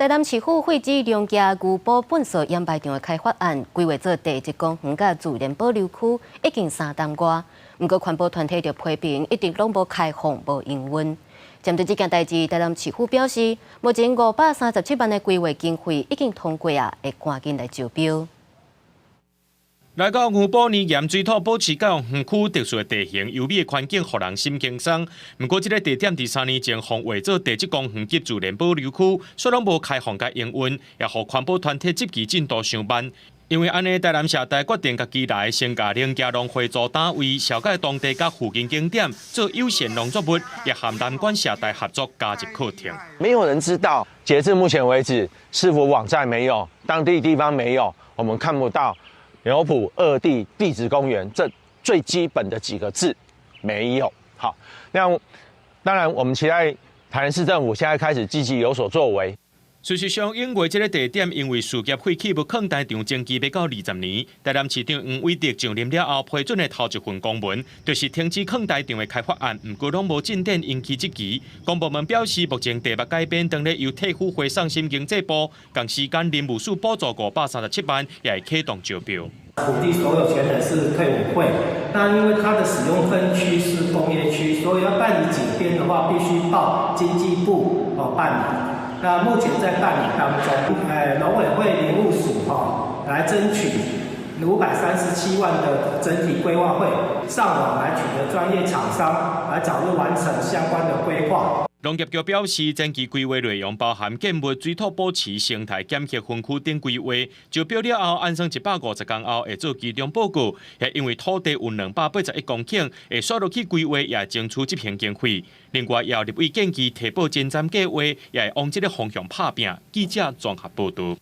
台南市府廢止龍崎牛埔糞埽掩埋場的開發案，規劃做地質公園佮自然保留區，已經三冬外。毋過環保團體就批評，一直攏無開放、無營運。針對這件代誌，台南市府表示，目前537萬的規劃經費已經通過啊，會趕緊來招標。來到牛埔泥岩水土保持教育園區特殊的地形、優美的環境，予人心輕鬆。毋過，這个地點佇3年前予劃做地質公園及自然保留區，卻攏無開放佮營運，也予環保團體質疑進度傷慢。因為按呢，台南社大決定共基內先共龍崎農會做單位，紹介當地佮附近景點做有限農作物，也和南管社大合作加入課程。沒有人知道，截至目前為止，市府網站沒有，當地地方沒有，我們看不到。牛埔惡地地質公園這最基本的幾個字沒有。好，那當然我們期待台南市政府現在開始積極有所作為。事實上，永月這个地點因為事業廢棄物囥台場徵期欲到20年，台南市長黃偉哲上任了後批准的頭一份公文，就是停止囥台場的開發案，毋過攏無進展，引起質疑。公部門表示，目前地目改編，當咧由退輔會送審經濟部，仝時間林務署補助537萬，也會啟動招標。土地所有權人是退伍會，那因為它的使用分區是工業區，所以要辦理解編的話，必須報經濟部哦辦理。那目前在辦理當中，農委會林務署哈來爭取537萬的整體規劃費，上網來取得專業廠商來早日完成相關的規劃。農業局表示，前期規劃內容包含建物、水土保持、生態檢測分區等規劃，招標了後，按算150天後會做期中報告。也因為土地有281公頃，會煞落去規劃，也爭取執行經費。另外，也有立委建議提報前瞻計劃，也會往這个方向拍拚。記者綜合報導。